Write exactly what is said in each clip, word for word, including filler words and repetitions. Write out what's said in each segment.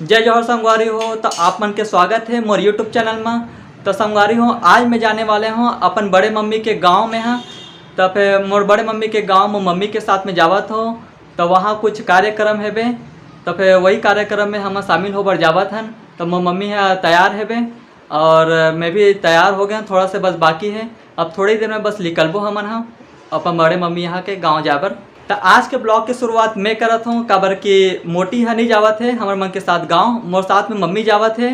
जय जोहार संगवारी हो, तो आप मन के स्वागत है मोर YouTube चैनल में। तो संगवारी हो, आज मैं जाने वाले हूँ अपन बड़े मम्मी के गांव में। हाँ, तो फिर मोर बड़े मम्मी के गांव में मम्मी के साथ में जावत हो, तो वहाँ कुछ कार्यक्रम हेबे, तो फिर वही कार्यक्रम में हम शामिल होबर जावत हन। तो मोर मम्मी ह तैयार हेबे और मैं भी तैयार हो गया, थोड़ा से बस बाकी है। अब थोड़ी देर में बस निकलबो हमन ह अपन बड़े मम्मी यहाँ के गाँव जाए बर। त आज के ब्लॉग के शुरुआत मैं करत हूँ, काबर कि मोटी ह नहीं जावत है हमर मन के साथ गाँव, मोर साथ में मम्मी जावत है।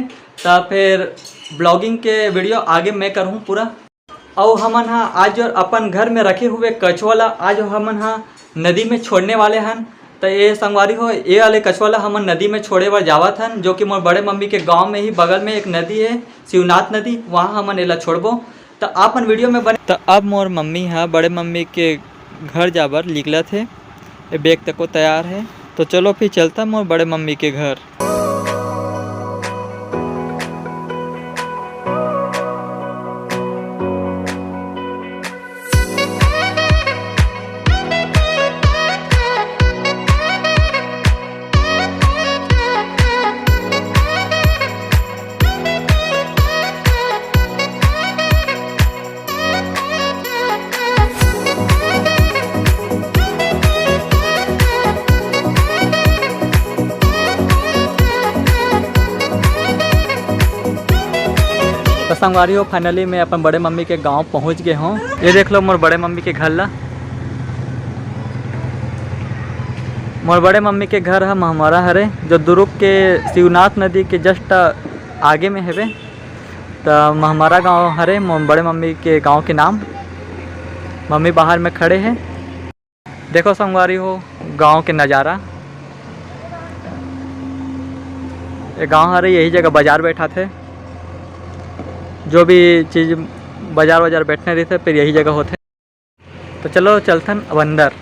त फिर ब्लॉगिंग के वीडियो आगे मैं करहूँ पूरा। अउ हमन ह आज जो अपन घर में रखे हुए कछुआ ला आज हमन ह नदी में छोड़ने वाले हन। त ये संगवारी हो, ये वाले कछुआ ला हमन नदी में छोड़े बर जावत हन, जो कि मोर बड़े मम्मी के गांव में ही बगल में एक नदी है, शिवनाथ नदी, वहाँ हमन एला छोड़बो। त आप मन वीडियो में बने। त अब मोर मम्मी ह बड़े मम्मी के घर जाबर निकलत हे। ये बैग तको तैयार है, तो चलो फिर चलता मोर बड़े मम्मी के घर। तो संगवारी हो, finally मैं अपन बड़े मम्मी के गांव पहुंच गए हूँ। ये देख लो मोर बड़े मम्मी के घर ला। मोर बड़े मम्मी के घर ह महमरा हरे, जो दुरुग के शिवनाथ नदी के just आगे में हवे। त महमरा गांव हरे मोर बड़े मम्मी के गांव के नाम। मम्मी बाहर में खड़े हैं। देखो संगवारी हो, गांव के नज़ारा। ये गांव हरे, यही जगह बाजार बैठा थे, जो भी चीज़ बाजार वाजार बैठने रही थे, फिर यही जगह होते। तो चलो चलथन अब अंदर।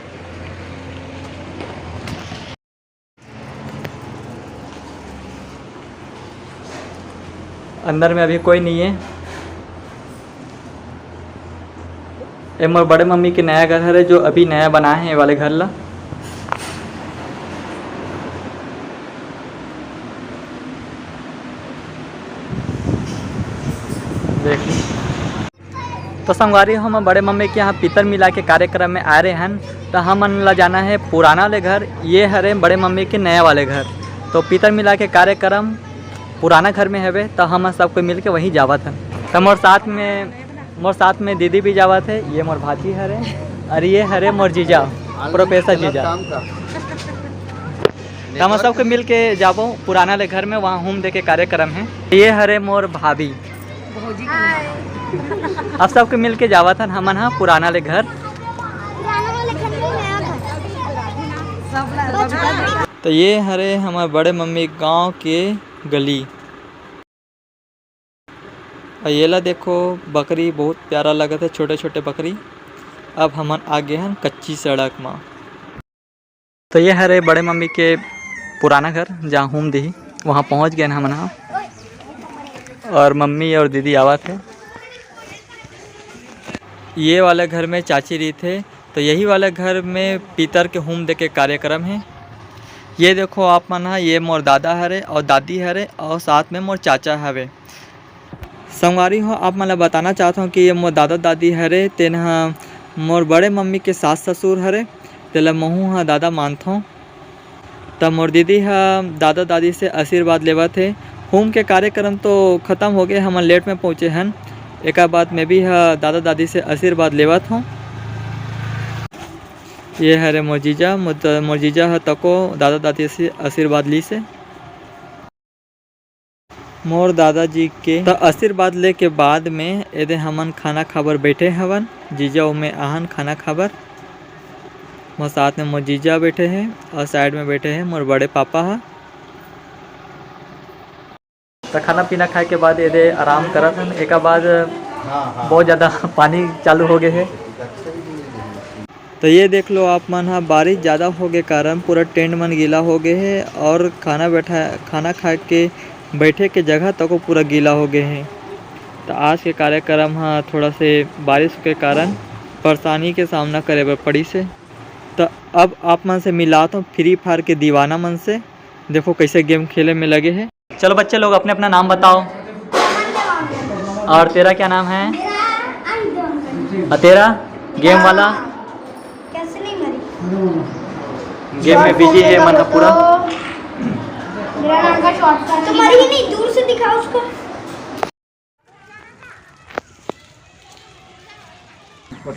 अंदर में अभी कोई नहीं है। ये मोर बड़े मम्मी के नया घर हरे, जो अभी नया बना है ये वाले घर ला। देख। तो संगवारी, हम बड़े मम्मी के यहाँ पितर मिला के कार्यक्रम में आ रहे हन, तो हमन ला जाना है पुराना ले घर। ये हरे बड़े मम्मी के नया वाले घर। तो पितर मिला के कार्यक्रम पुराना घर में हवे, तो हम सब कोई मिल के वहीं जावत हन। तो मोर साथ में, मोर साथ में दीदी भी जावत है। ये मोर भाजी हरे और ये हरे मोर जीजा, प्रोफेसर जीजा। तो हम सबके मिल के जाबो पुराना ले घर में, वहाँ हूम दे के कार्यक्रम है। ये हरे मोर भाभी। भौजी के नाम। अब सबके मिल के जावत हन हमन हा पुराना ले घर। तो ये हरे हमर बड़े मम्मी गांव के गली। अउ येला देखो, बकरी बहुत प्यारा लगत हे, छोटे-छोटे बकरी। अब हमन आ गे हन कच्ची सड़क म। तो ये हरे बड़े मम्मी के पुराना घर, जहाँ हूम दिही, वहाँ पहुँच गए हन हमन ह। और मम्मी और दीदी आवत हे। ये वाला घर में चाची रहिथे, तो यही वाला घर में पितर के हूम दे के कार्यक्रम हे। ये देखो आप मन ह, ये मोर दादा हरे और दादी हरे और साथ में मोर चाचा हवे। संगवारी हो, आप मन ल बताना चाहत हव कि ये मोर दादा-दादी हरे, तेन ह मोर बड़े मम्मी के सास-ससुर हरे, तेला महूँ ह दादा मानथों। त मोर दीदी ह दादा-दादी से आशीर्वाद लेवत हे। हूम के कार्यक्रम तो खतम होगे, हमन लेट में पहुँचे हन, एकर बाद मैं भी ह दादा-दादी से आशीर्वाद लेवत हूँ। ये हरे मोर जीजा, मोर द-, मोर जीजा ह तको दादा-दादी से आशीर्वाद लीस हे। मोर दादाजी के त आशीर्वाद लेके बाद में एदे हमन खाना खाबर बैठे हवन। जीजा ओमे आहन खाना खाबर। मोर साथ में मोर जीजा बैठे हे और साइड में बैठे हे मोर बड़े पापा ह। तो खाना पीना खाए के बाद ये दे आराम करत हन, एकर बाद बहुत ज़्यादा पानी चालू हो गए है। तो ये देख लो आप मन ह, बारिश ज़्यादा हो गए कारण पूरा टेंट मन गीला हो गए है और खाना बैठा, खाना खा के बैठे के जगह तको पूरा गीला हो गए है। तो आज के कार्यक्रम ह थोड़ा से बारिश के कारण परेशानी के सामना करे बर पड़िस हे। तो अब आप मन से मिलात हूँ फ्री फायर के दीवाना मन से, देखो कैसे गेम खेले में लगे है। चलो बच्चे लोग, अपने अपना नाम बताओ। और तेरा क्या नाम है? मेरा आयुध अंकल। और तेरा? गेम वाला? कैसे नहीं मरी? गेम में बिजी है मन पूरा। मेरा नाम का शॉर्ट, तुम्हारी ही नहीं, दूर से दिखाओ उसको।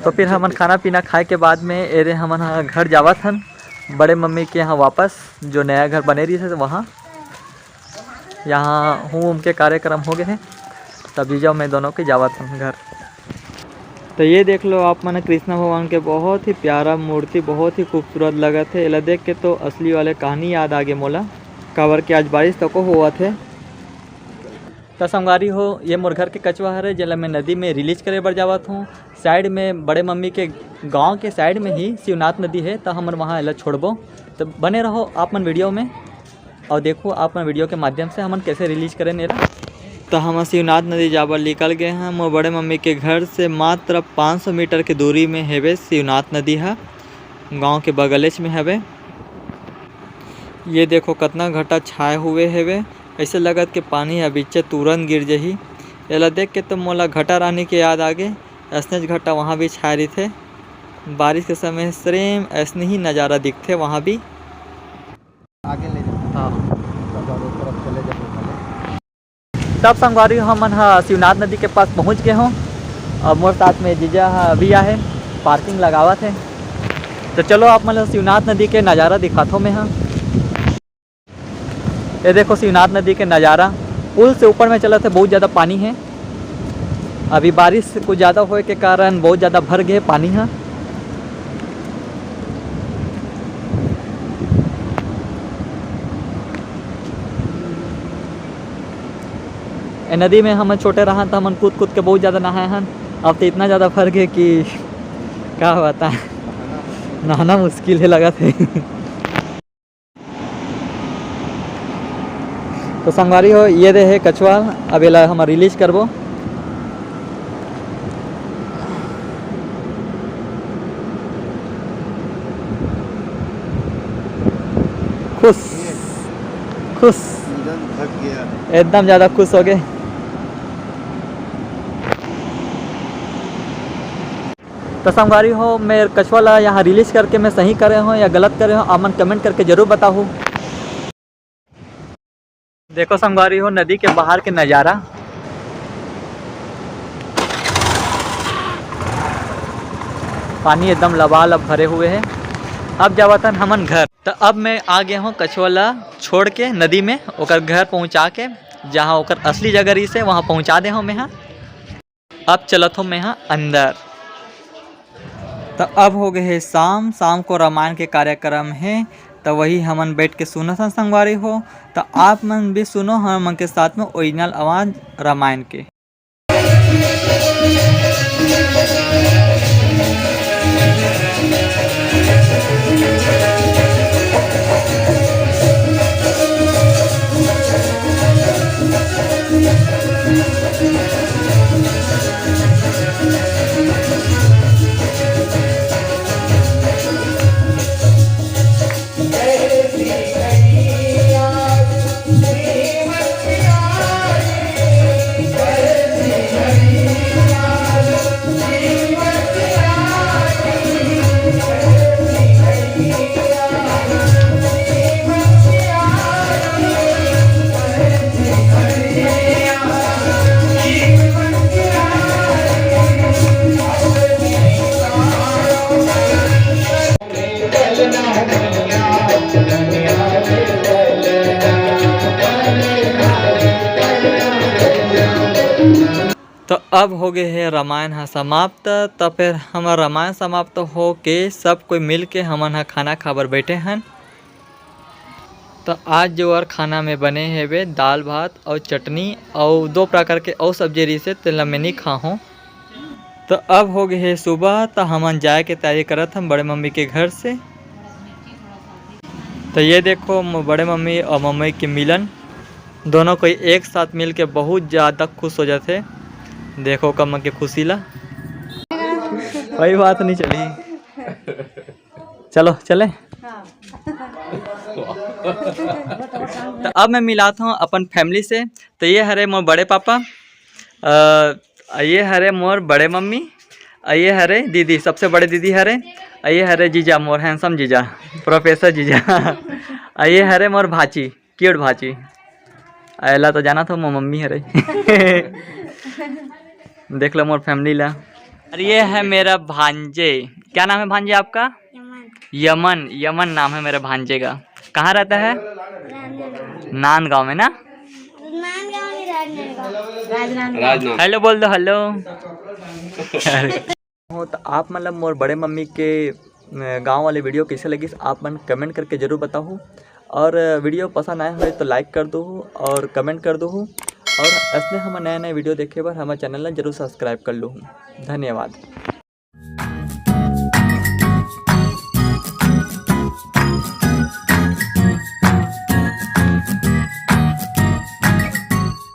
तो फिर हमन खाना पीना खाए के बाद में एरे हमन ह घर जावत हन, बड़े मम्मी के यहाँ वापस, जो नया घर बने रहिस हे वहाँ। यहाँ हूम के कार्यक्रम हो गए हे, तब जीजा मैं दोनों के जावत हन घर। तो ये देख लो आप मन, कृष्णा भगवान के बहुत ही प्यारा मूर्ति, बहुत ही खूबसूरत लगत हे। एला देख के तो असली वाले कहानी याद आ गे मोला, काबर के आज बारिश तको होवत हे। त संगवारी हो, ये मोर घर के कछुआ हरे, जेला मैं नदी में रिलीज करे बर जावत हूँ। साइड में बड़े मम्मी के गांव के साइड में ही शिवनाथ नदी है, त हमन वहाँ एला छोड़बो। त बने रहो आप मन वीडियो में और देखो आप मन वीडियो के माध्यम से हमन कैसे रिलीज करें एला। त हमन शिवनाथ नदी जाबर निकल गए हैं। मोर बड़े मम्मी के घर से मात्र पाँच सौ मीटर के दूरी में हेवे शिवनाथ नदी ह, गांव के बगलेच में हवे। ये देखो कतना घटा छाए हुए हेवे, ऐसे लगत के पानी ह बीचे तुरंत गिर जही। एला देख के तो मोला घटा रानी के याद आ गे, ऐसनेच घटा वहाँ भी छाए रहिथे। बारिश के समय सेम ऐसने ही नज़ारा दिखथे वहाँ भी। आगे ले जाओ। हाँ। तब संगवारी हो, हमन ह शिवनाथ नदी के पास पहुँच गए हों। अब मोर साथ में जीजा ह अभी आहे, पार्किंग लगावत हे। तो चलो आप मन ल शिवनाथ नदी के नज़ारा दिखाथों मैं ह। ये देखो शिवनाथ नदी के नज़ारा, पुल से ऊपर में चलत हे, बहुत ज़्यादा पानी है। अभी बारिश कुछ ज़्यादा होए के कारण बहुत ज़्यादा भर गए पानी ह। ए नदी में हमन छोटे रहन त हमन कूद कूद के बहुत ज़्यादा नहाए हन। अब तो इतना ज़्यादा भर गए कि का बताएं, नहाना मुश्किल है लगत है। तो संगवारी हो, ये दे है कछुआ, अब एला हम रिलीज करबो। खुश, खुश, एकदम ज़्यादा खुश हो गए। तो संगवारी हो, मैं कछुआ ला यहाँ रिलीज करके मैं सही करे हों या गलत करे हों, आप मन कमेंट करके जरूर बताहू। देखो संगवारी हो, नदी के बाहर के नज़ारा, पानी एकदम लबालब भरे हुए है। अब जावत हन हमन घर। तो अब मैं आ गया हूँ कछुआ ला छोड़ के नदी में, ओकर घर पहुँचा के, जहाँ ओकर असली जगह रहिस हे, वहाँ पहुँचा दे हूँ मैं ह। अब चलत हो मैं ह अंदर। त अब हो गए हे शाम, शाम को रामायण के कार्यक्रम हे, त वही हमन बैठ के सुनत हन संगवारी हो। त आप मन भी सुनो हमन के साथ में ओरिजिनल आवाज रामायण के। तो अब हो गए हे रामायण ह समाप्त। त फिर हमर रामायण समाप्त हो के सब कोई मिल के हमन ह खाना खाबर बैठे हन। तो आज जो हर खाना में बने हेवे दाल भात अउ चटनी अउ दो प्रकार के अउ सब्जी रहिसे, तेला मैं नहीं खाहूँ। तो अब हो गए हे सुबह, तो हमन जाए के तैयारी करत हन बड़े मम्मी के घर से। तो ये देखो, म-, बड़े मम्मी और मम्मी के मिलन, दोनों कोई एक साथ मिल के बहुत ज़्यादा खुश हो जाते। देखो कम के खुशी ला, कोई बात नहीं चली। चलो चले। तो अब मैं मिलात हूँ अपन फैमिली से। तो ये हरे मोर बड़े पापा, अ, ये हरे मोर बड़े मम्मी, अ, ये हरे दीदी, सबसे बड़े दीदी हरे, अ, ये हरे जीजा, मोर हैंडसम जीजा, प्रोफेसर जीजा, अ, ये हरे मोर भाची, क्यूट भाची, अ, एला तो जाना था, मोर मम्मी हरे। देख लो मोर फैमिली ला। और ये है मेरा भांजे। क्या नाम है भांजे आपका? यमन। यमन, यमन नाम है मेरे भांजे का। कहाँ रहता है? राजनांदगांव। नांदगांव में ना? नांदगांव में राजनांदगांव। राजनांदगांव। हेलो बोल दो, हेलो। हो तो आप मतलब मोर बड़े मम्मी के, अ, गांव वाले वीडियो कैसे लगिस, आप मन कमेंट करके जरूर बताहू। और वीडियो पसंद आए हो तो लाइक कर दो और कमेंट कर दो। और ऐसने हम नए नए वीडियो देखे बर हमारे चैनल ला जरूर सब्सक्राइब कर लो। धन्यवाद।